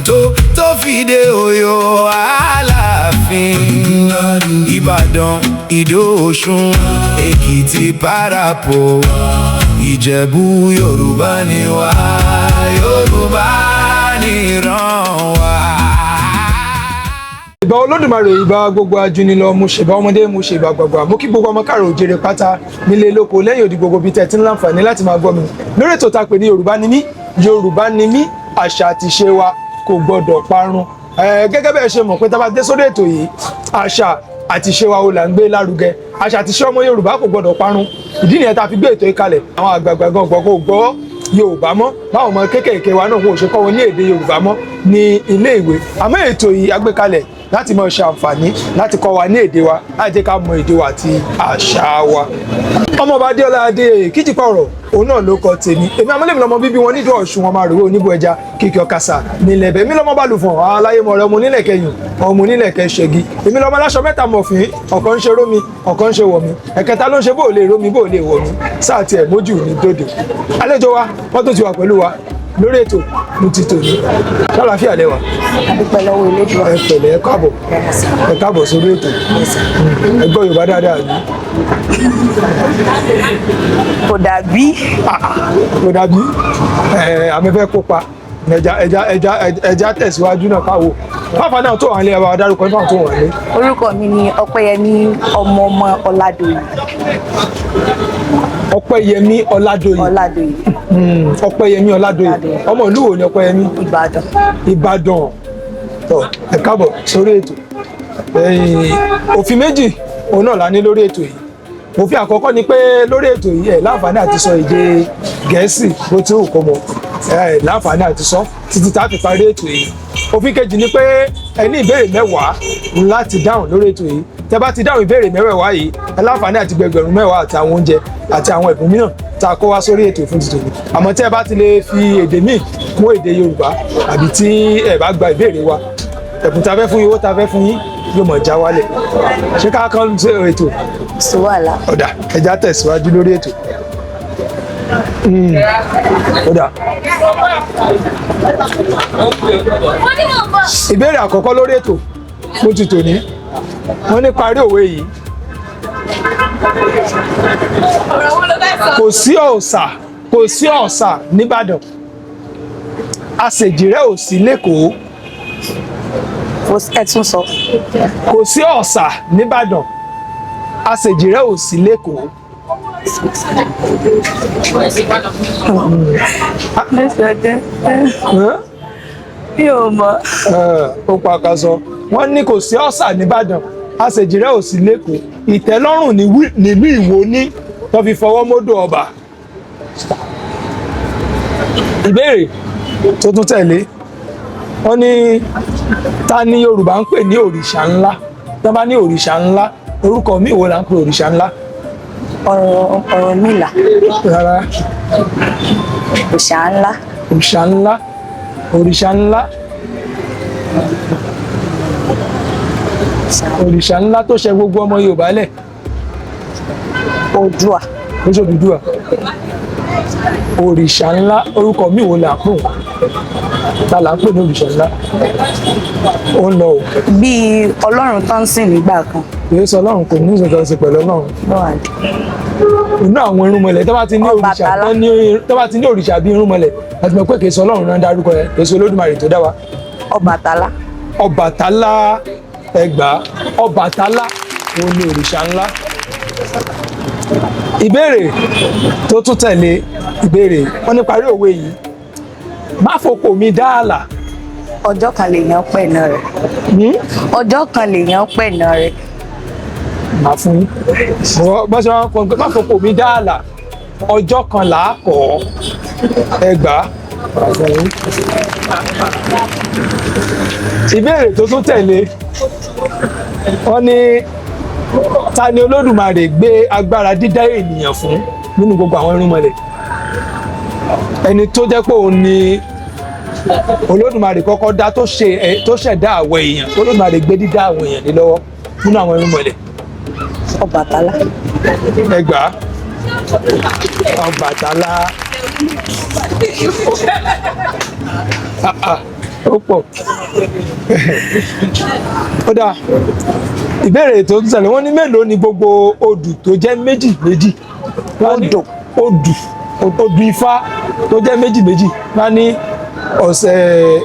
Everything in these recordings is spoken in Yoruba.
Oǹdó tó fi dé Ọ̀yọ́ Aláàfin. Ìbàdàn, Ìdó, Ọ̀ṣun, Èkìtì parapọ̀, Ìjẹ̀bú, Yorùbá ni wá, Yorùbá níran wa. Ìbà Olódùmarè, ìbà gbogbo ajúnilọ, mo ṣèbà ọmọdé, mo ṣèbà gbàgbà, mo kí gbogbo ọmọ káàrọ̀ òjèrè pátá nílé lóko lẹ́yìn odi, gbogbo bíi tẹ̀tí ńláǹfààní láti máa gbọ́ mi lórí ètò tá a pè ní Yorùbá ni mí. Yorùbá ni mí, àṣà àti ìṣe wa kò gbọdọ̀ parun. Gẹ́gẹ́ bẹ́ẹ̀ ṣe mọ̀ pé tá a bá dé sórí ètò yìí, àṣà àti ìṣe wa ò là ń gbé lárugẹ. Àṣà àti ìṣe ọmọ Yorùbá kò gbọdọ̀ parun. Ìdí nìyẹn tá a fi gbé ètò yìí kalẹ̀. Àwọn àgbààgbà gan gbọ́ kò gbọ́ Yorùbá mọ́, báwọn ọmọ kéékèèké wa náà wọn ò ṣe kọ́ wọn ní èdè Yorùbá mọ́ ní ilé ìwé. Àmọ́ ètò yìí a gbé kalẹ̀ láti máa ṣe àǹfààní láti kọ́ wa ní èdè wa, láti jẹ́ ká mọ èdè wa àti àṣà wa. Ọmọọba Adéọlá Adéyẹyè Kíjìpá ọ̀rọ̀ òun náà ló kọ tèmi. Èmi amúlẹ̀mí lọmọ bíbí wọn nídùú Ọ̀ṣun, wọn máa rèwé oníbò ẹja kíkì ọ̀kasà nílẹ̀ ẹ̀bẹ̀. Èmi lọmọ balùfọ̀n aláyémọ̀ rẹ, ọmọ onílẹ̀ kẹyìn, ọmọ onílẹ̀ kẹṣẹ́gi. Èmi lọmọ aláṣọ mẹ́ta mọ̀fín, ọ̀kan ń ṣe rómi, ọ̀kan ń ṣe wọ̀mí, ẹ̀kẹta ló ń ṣe bó lè rómi bó lè wọ̀mí sáà tiẹ̀ mójú ní dòdò. Àlejò wa wọ́n tó ti wà pẹ̀lú wa lórí ètò ní ti tòní. Ṣàlàáfíà lẹ́wà? Adúpẹ́ lọ́wọ́ Elédùà. Ẹ pẹ̀lẹ́, ẹ káàbọ̀, ẹ káàbọ̀ sórí ètò. Ẹ gbọ́ Yorùbá dáadáa ní? Kò dàbí. Kò dàbí ẹ àmì fẹ́ kópa. Ẹja ẹja ẹja ẹja tẹ̀síwájú náà káwo fáfá náà tó wà nílé. Ẹ bá wa dárúkọ nípa tó wà nílé. Orúkọ mi ni Ọpẹ́yẹmí ọmọ ọmọ Ọládòyè. Ọpẹ́yẹmí Ọládòyè. Ọládòyè. Ọpẹ́yẹmí Ọládòyè. Ọládòyè. Ọmọ ìlú wo ni Ọpẹ́yẹmí? Ìbàdàn. Ìbàdàn. Tó, ẹ káàbọ̀ sórí ètò. Ẹ̀yìn, òfin méjì òun náà la ní lórí ètò yìí. Òfin àkọ́kọ́ ni pé lórí ètò yìí, ẹ̀ láǹfààní àti sọ èdè Gẹ̀ẹ́sì bó ti wù kó mọ, ẹ̀ láǹfààní àti sọ títí tá a fi parí ètò yìí. Òfin kejì ni pé ẹ ní ìbéèrè 10 láti dáhùn lórí ètò yìí. Tẹ́ bá ti dáhùn ìbéèrè mẹ́wẹ̀ẹ̀wá yìí, ẹ láǹfààní àti gbẹgbẹ̀rún 10 àti àwọn oúnjẹ àti àwọn ẹ̀bùn mìíràn tá a kó wá sórí ètò fún títòní. Àmọ́ tẹ́ ẹ bá ti lè fi èdè míì kún èdè Yorùbá àbí tí ẹ bá gba ìbéèrè wa, ẹ̀bùn tá a fẹ́ fún yín, owó tá a fẹ́ fún yín yóò mọ̀ já wálẹ̀. Ṣé ká kàn ṣe ètò? Sí wàhálà. Ọ̀dà, ẹja tẹ̀síwájú lórí ètò. Ọ̀dà, ìbéèrè àkọ́kọ́ lórí ètò fún ti tòní, wọ́n ní parí òwe yìí: Kò sí ọ̀sà, kò sí ọ̀sà nìbàdàn, àṣejìrẹ́ ò sí lẹ́kọ̀ọ́. Ẹ tún sọ. Kò sí ọ̀sà nìbàdàn, àṣejìrẹ́ ò sí lẹ́kọ̀ọ́. Hàn? Mi ò mọ̀. Ó pa ká sọ. Wọ́n ní kò sí ọ̀sà nìbàdàn, àṣejìrẹ́ ò sí lẹ́kọ̀ọ́, ìtẹ́lọ́rùn nílùú Ìwó ní tó fi fọwọ́ mọ́dọ̀ ọba. Ìbéèrè tó tún tẹ̀lé, wọ́n ní ta ni Yorùbá ń pè ní òrìṣà ńlá? Tí wọ́n bá ní òrìṣà ńlá, orúkọ míì wo là ń pè òrìṣà ńlá? Ọ̀rọ̀ Ọ̀rúnmìlà. Rárá. Òòṣà ńlá. Òrìṣà ńlá, òrìṣà ńlá, òrìṣà ńlá tó ṣe gbogbo ọmọ Yorùbá lẹ̀. Oòduà. Lóṣù Odùduwà. Òrìṣà ńlá, orúkọ míì wo là ń pè wọ́n? Ta là ń pè ní òrìṣà ńlá? Ó ń lọ o. Bíi Ọlọ́run tó ń sìn nígbà kan. Kì í sọ Ọlọ́run, kò ní ìṣòro ṣe pẹ̀lú Ọlọ́run. Inú àwọn irúnmọlẹ̀ tó bá ti ní òrìṣà Ọbàtálá. tó bá ti ní òrìṣà bíi irúnmọlẹ̀, láti mọ̀ pé kì í sọ Ọlọ́run náà dárúkọ yẹn, kì í sọ Olódùmarè tó dá wa. Ọbàtálá. Ọbàtálá, ẹgbàá. Ọbàtálá òun ni òrìṣà ńlá. Ìbéèrè tó tún tẹ̀lé ìbéèrè, wọ́n ní parí òwe yìí: Má fokò mi dá àlà. Ọjọ́ kan lèèyàn pẹ̀nà rẹ̀. Ọjọ́ kan lèèyàn pẹ̀nà rẹ̀. Má fún yín bọ́n ṣe wọ́n kọ́ pé má fokò mi dá àlà, ọjọ́ kan là á kọ́. Ẹgbàá, má fún yín. Ìbéèrè tó tún tẹ̀lé, wọ́n ní ta ni Olódùmarè gbé agbára dídá ènìyàn fún nínú gbogbo àwọn irúnmọlẹ̀? Ẹni tó jẹ́ pé òun ni Olódùmarè kọ́kọ́ dá tó ṣe ẹ tó ṣẹ̀dá àwọn èèyàn, Olódùmarè gbé dídá àwọn èèyàn lé lọ́wọ́ nínú àwọn irúnmọlẹ̀. Ọbàtálá. Ẹgbàá, Ọbàtálá. Ah, ah. Ó pọ̀. Ó dáa, ìbéèrè tó ń tẹ̀lé, wọ́n ní mélòó ni gbogbo odù tó jẹ́ méjì méjì? Wọ́n ní Odò. Odù, odù ifá tó jẹ́ méjì méjì. Wọ́n ní ọ̀sẹ̀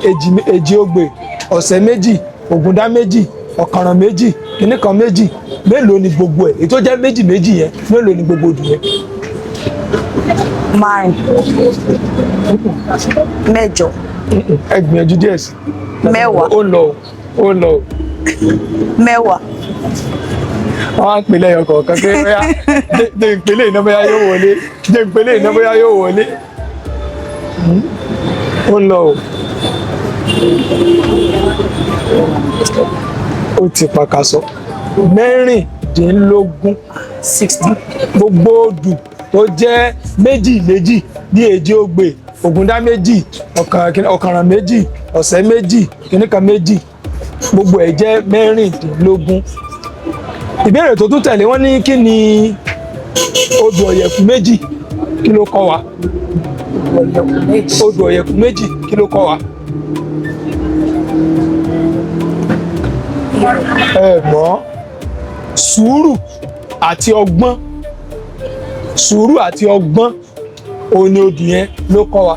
èjì, èjì ogbè, ọ̀sẹ̀ méjì, ògúndá méjì, ọ̀kànràn méjì, kìnnìkan méjì. Mélòó ni gbogbo ẹ̀, èyí tó jẹ́ méjì méjì yẹn? Mélòó ni gbogbo odù yẹn? Márùn, mẹ́jọ. Ẹ gbìyànjú díẹ̀ sí. Mẹ́wàá. Ó lọ o, ó lọ o. Mẹ́wàá. Wọ́n á ń pèlè ẹyọ kọ̀ọ̀kan pé bóyá jẹ́ ìpele iná bóyá yóò wọlé, jẹ́ ìpele iná bóyá yóò wọlé. Ó ń lọ o, ó ti pàkàṣọ. 16. 60. Gbogbo odù tó jẹ́ méjì méjì ní èjì ogbè, ògúndá méjì, ọ̀kànràn méjì, ọ̀sẹ̀ méjì, kìnnìkan méjì, gbogbo ẹ̀ jẹ́ 16. Ìbéèrè tó tún tẹ̀lé, wọ́n ní kí ni odò ọ̀yẹ̀kú méjì, kí ló kọ́ wa? Méjì. Odò ọ̀yẹ̀kú méjì, kí ló kọ́ wa? Ẹ mọ̀, sùúrù àti ọgbọ́n. Sùúrù àti ọgbọ́n òun ni odù yẹn ló kọ́ wa.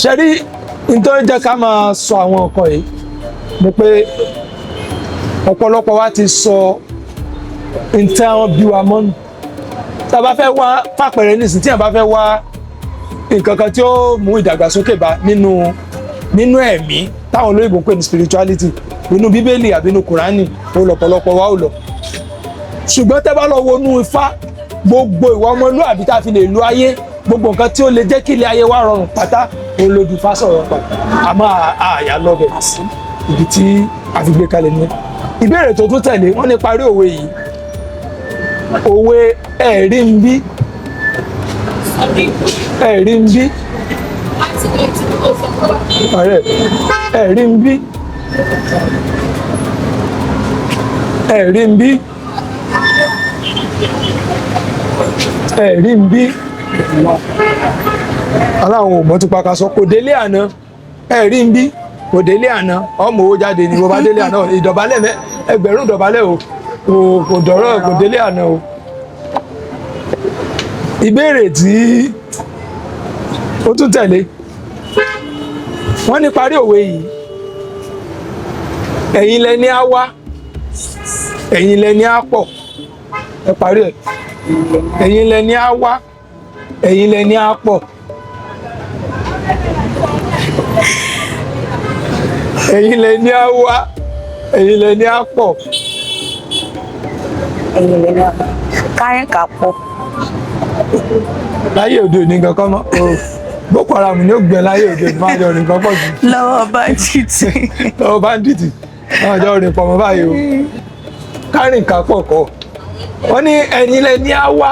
Ṣe rí nítorí jẹ́ ká máa sọ àwọn nǹkan yìí ni pé ọ̀pọ̀lọpọ̀ wa ti sọ nǹkan àwọn bí wa mọ́nu. Tá a bá fẹ́ wá fàpẹ̀rẹ̀ nísìnyí, tí a bá fẹ́ wá nǹkan kan tí ó mú ìdàgbàsókè bá nínú ẹ̀mí táwọn olóyìnbó ń pè ní spirituality, inú bíbélì àbí inú kùránì ó lọ̀pọ̀lọpọ̀ wa ó lọ. Ṣùgbọ́n tẹ́ bá lọ wọnú ifá, gbogbo ìwà ọmọlúàbí tá a fi lè lo ayé, gbogbo nǹkan tí ó lè jẹ́ kí ilé ayé wa rọrùn pátá, òun lójú ifá sọ̀rọ̀ pa. Àmọ́ àyà lọ́bẹ̀ ibi tí a fi gbé kalẹ̀ nìyẹn. Ìbéèrè tó tún tẹ̀lé, wọ́n ní parí òwe yìí, òwe ẹ̀rí ń bí, ẹ̀rí ń bí, ọ̀rẹ́, ẹ̀rí ń bí, ẹ̀rí ń bí, ẹ̀rí ń bí. Aláwọn ò mọ̀ tó pakasọ kò délé àná. Ẹ̀rí ń bí kò délé àná, ọmọ owó jáde ni bó bá délé àná. Ìdọ̀bálẹ̀ mẹ́ ẹgbẹ̀rún ìdọ̀bálẹ̀ o, kò dọ̀rọ̀, kò délé àná o. Ìbéèrè tí ó tún tẹ̀lé, wọ́n ní parí òwe yìí: ẹ̀yin lẹni á wá, ẹ̀yin lẹni á pọ̀. Ẹ parí ẹ̀. Ẹ̀yin lẹni á wá, ẹ̀yin lẹni á pọ̀. Ẹ̀yin lẹni á wá, ẹ̀yin lẹni á pọ̀. Ẹ̀yin lè náà kárìn kà pọ̀. Láyé òde òní nǹkan kan mọ́ o, Boko Haram ni ó gbẹ láyé òde òní máa jọ rìn kan pọ̀ jù. Lọ́wọ́ bájìtì. Lọ́wọ́ báńdíìtì máa jọ rìn pọ̀ mọ́ báyìí o. Kárìn ká pọ̀ kọ́. Wọ́n ní ẹ̀yin lẹni á wá,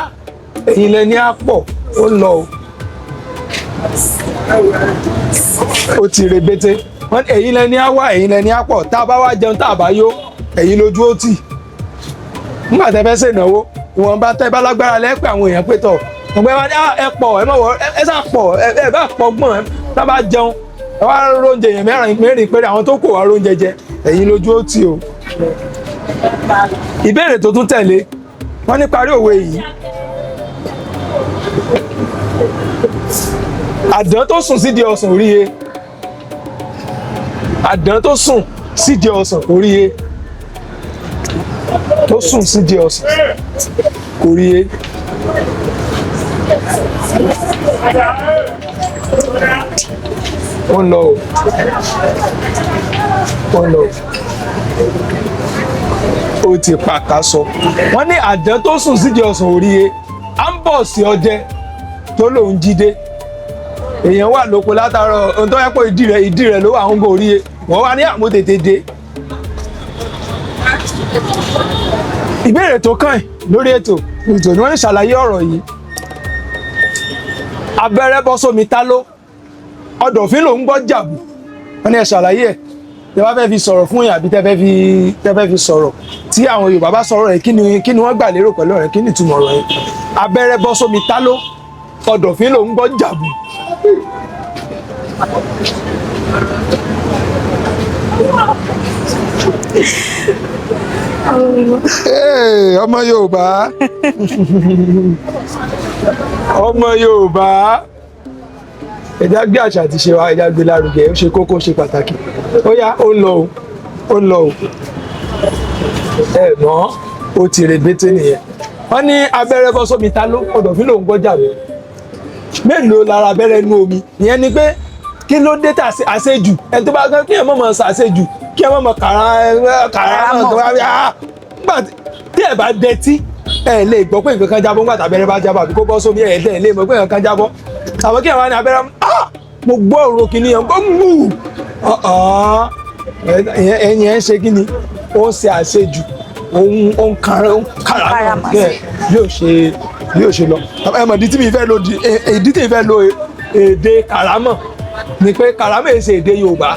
ẹ̀yin lẹni á pọ̀. Ó lọ o, ó ti rebete. Wọ́n ní ẹ̀yin lẹni á wá, ẹ̀yin lẹni á pọ̀, tá a bá wá jẹun tá a bá yó, ẹ̀yin lójú ó tì. Nígbà tẹ́ fẹ́ ṣènáwó, ìwọ̀nba tẹ́ bá lágbára lẹ́pẹ́ àwọn èèyàn pé tọ̀ ọ̀gbẹ́ wa ní, "Ah, ẹ pọ̀, ẹ má wọ ẹ sá pọ̀, ẹ bá pọ̀ gbọ̀n ẹ tá bá jẹun, ẹ wá róúnjẹ èèyàn mẹ́rin mẹ́rin péré, àwọn tó kù wá róúnjẹ jẹ, ẹ̀yin lójú ó tì o." Ìbéèrè tó tún tẹ̀lé, wọ́n ní parí òwe yìí: àdán tó sùn sídìí ọsàn oríye, àdán tó sùn sídìí ọsàn oríye, tó sùn sídìí ọsàn kò ríye. Ó ń lọ o, ó ń lọ o, ó ti pàkà sọ. Wọ́n ní àdán tó sùn sídìí ọsàn oríye, à ń bọ̀ sí ọdẹ tó lòún jíde. Èèyàn wà lóko látàárọ̀, ohun tó yẹ pé ìdí rẹ̀ ló wà ń gbọ́ oríye, wọ́n wá ní àmú tètè dé. Ìbéèrè tó kàn lórí ètò ni wọ́n ní ṣàlàyé ọ̀rọ̀ yìí: abẹ́rẹ́ bọ́ sómi tá ló ọ̀dọ̀fín ló ń gbọ́ jàbù. Wọ́n ní ẹ ṣàlàyé ẹ̀. Tẹ́ bá fẹ́ fi sọ̀rọ̀ fún yàn àbí tẹ́ fẹ́ fi sọ̀rọ̀, tí àwọn Yorùbá bá sọ̀rọ̀ rẹ̀, kí ni wọ́n gbà lérò pẹ̀lú ọ̀rẹ́? Kí ni ìtumọ̀ ọ̀rọ̀ yẹn? Abẹ́rẹ́ bọ́ sómi tá ló ọ̀dọ̀fín ló ń gbọ́ jàbù. Hey, ọmọ Yorùbá, ọmọ Yorùbá, ẹja gbé àṣà àti ṣe wa, ẹja gbé lárugẹ. Ó ṣe kókó, ó ṣe pàtàkì. Ó yá, ó ń lọ o, ó ń lọ o. Ẹ mọ̀ ó ti rèbété nìyẹn. Wọ́n ní abẹ́rẹ́ bọ́ sómi, ta ló ọ̀dọ̀fín lòún gbọ́jà mi? Mélòó lára abẹ́rẹ́ inú omi? Ìyẹn ni pé kí ló dé tà àṣejù? Ẹni tó bá gbọ́, kí ẹ mọ̀ mọ̀ ṣàṣejù, kí ẹ mọ̀ mọ̀ kàrà kàrà Kàrámọ̀. tó bá rí, ah, nígbà tí ẹ bá dẹtí, ẹ lè gbọ́ pé nǹkan kan jábọ́. Nígbà tábẹ́rẹ́ bá jábọ́ àbí kó bọ́ sómi, ẹ lè mọ̀ pé nǹkan kan jábọ́. Àwọn kí ẹ wá ní abẹ́rẹ́, ah, mo gbọ́ òro kìíní yẹn gbọ́ mú ọ̀hún. Ẹ̀yìn ẹ̀ ń ṣe kí ni? Ó ń ṣe àṣejù, òun ó ń kàrà, ó ń kàrà Kàràmọ̀. bẹ́ẹ̀ bí ó ṣe lọ. Ẹ mọ̀ ìdí tí mi fẹ́ lo ìdí tí mi fẹ́ lo èdè kàrámọ̀ ni pé kàrámọ̀ èsè èdè Yorùbá.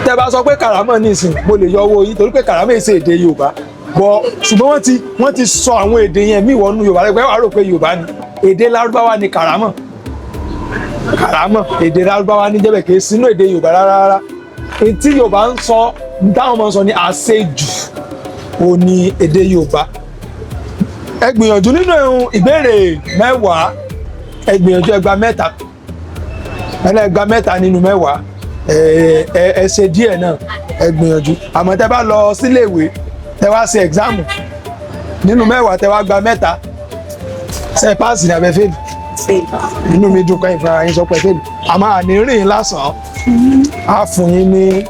Tẹ́ bá sọ pé kàrámọ̀ nísìn, mo lè yọ owó yín, torí pé kàrámọ̀ èsè èdè Yorùbá bọ. Ṣùgbọ́n wọ́n ti sọ àwọn èdè yẹn míì wọnú Yorùbá lẹ́gbẹ̀ẹ́, wàá rò pé Yorùbá ni. Èdè Lárúbáwá ni kàrámọ̀. Kàrámọ̀, èdè Lárúbáwá ní jẹ́bẹ̀, kì í sínú èdè Yorùbá rárá rárá. Èyí tí Yorùbá ń sọ, táwọn ọmọ ń sọ ní àṣejù, ò ní èdè Yorùbá. Ẹ gbìyànjú nínú ìbéèrè 10, ẹ gbìyànjú, ẹ gba 3, ẹ gba 3 nínú 10. Ẹ ẹ ẹ ṣe díẹ̀ náà, ẹ gbìyànjú. Àmọ́ tẹ́ bá lọ síléèwé, tẹ́ wá ṣe exam, nínú 10, tẹ́ wá gba 3, ṣe pass ní abẹ́ fail? Fail. Inú mi dùn kẹ́yìn fúnra yín sọ pé fail. Àmọ́ àní rìn lásán, á fún yín ní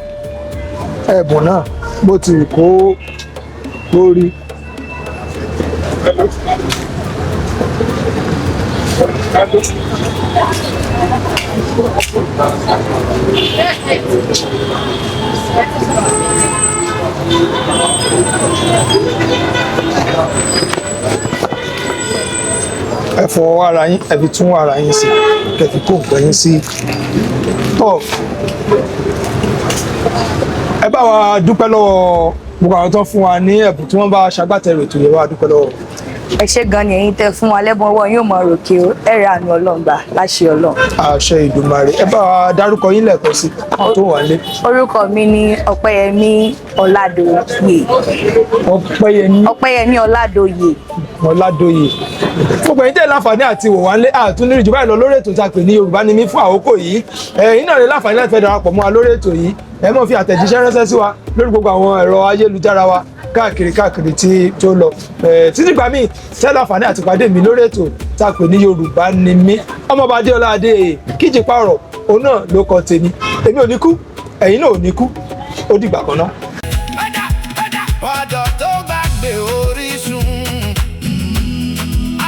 ẹ̀bùn náà, bó ti wù kó rí. Ẹ fọwọ́ ara yín, ẹ fi tún ara yín sí, kẹ́ fi kó nǹkan yín sí tọ́. Ẹ bá wa dúpẹ́ lọ́wọ́ gbogbo àwọn tó ń fún wa ní ẹ̀bùn, tí wọ́n bá ṣagbátẹrù ètò yẹn. Wá dúpẹ́ lọ́wọ́. Ẹ ṣé gan ni ẹ̀yin tẹ́ fún wa lẹ́bùn. Ọwọ́ yóò mọ ròkè o, ẹ rí àánú Ọlọ́run gbà láṣẹ Ọlọ́run. Àṣẹ Ìdùmarè. Ẹ bá wa dárúkọ yín lẹ́ẹ̀kan sí àwọn tó wà nílé. Orúkọ mi ni Ọpẹ́yẹmí Ọládòye. Ọpẹ́yẹmí Ọpẹ́yẹmí Ọládòye. Ọládòye. Gbogbo ẹ̀yin tẹ́ láǹfààní àti wò wá nílé, àtúndì jù báyìí lọ lórí ètò tá a pè ní Yorùbá ni mí fún àkókò yìí. Ẹ̀yin náà lè láǹfààní láti fẹ́ darapọ̀ mọ́ wa lórí ètò yìí. Ẹ máa fi àtẹ̀jíṣẹ́ ránṣẹ́ sí wa lórí gbogbo àwọn ẹ̀rọ ayélujára wa káàkiri káàkiri tí tó lọ. Títí gbà míì tẹ́ láǹfààní àti pàdé mi lórí ètò tá a pè ní Yorùbá ni mí, ọmọọba Adéọlá Adé Kíjìpá ọ̀rọ̀, òun náà ló kọ tèmi. Èmi ò ní kú, ẹ̀yin náà ò ní kú. Ó dìgbà kan náà. Ọ̀dọ̀ tó gbàgbé orísun,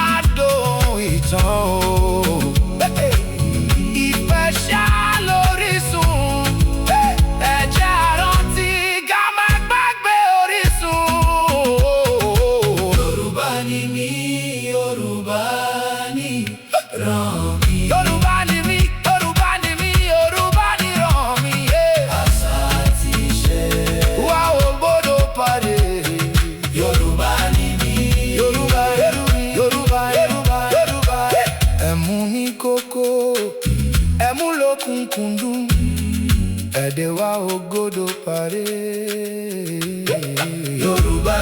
adùn ìtàn o. Ìfẹ́ ṣá lórísun, ẹ̀jẹ̀ àrántí ká má gbàgbé orísun. Yorùbá ni mí, Yorùbá ni ràn mí. Yorùbá ni mí, Yorùbá ni mí, Yorùbá ni ràn mí. Àṣà àti ìṣe wa ò gbọ́dọ̀ parẹ́. Yorùbá ni mí. Yorùbá, Yorùbá, Yorùbá, Yorùbá. Ẹ̀mú ní kókó, ẹ̀mú lókùnkúndùn, èdè wa ò gbọ́dọ̀ parẹ́. Yorùbá.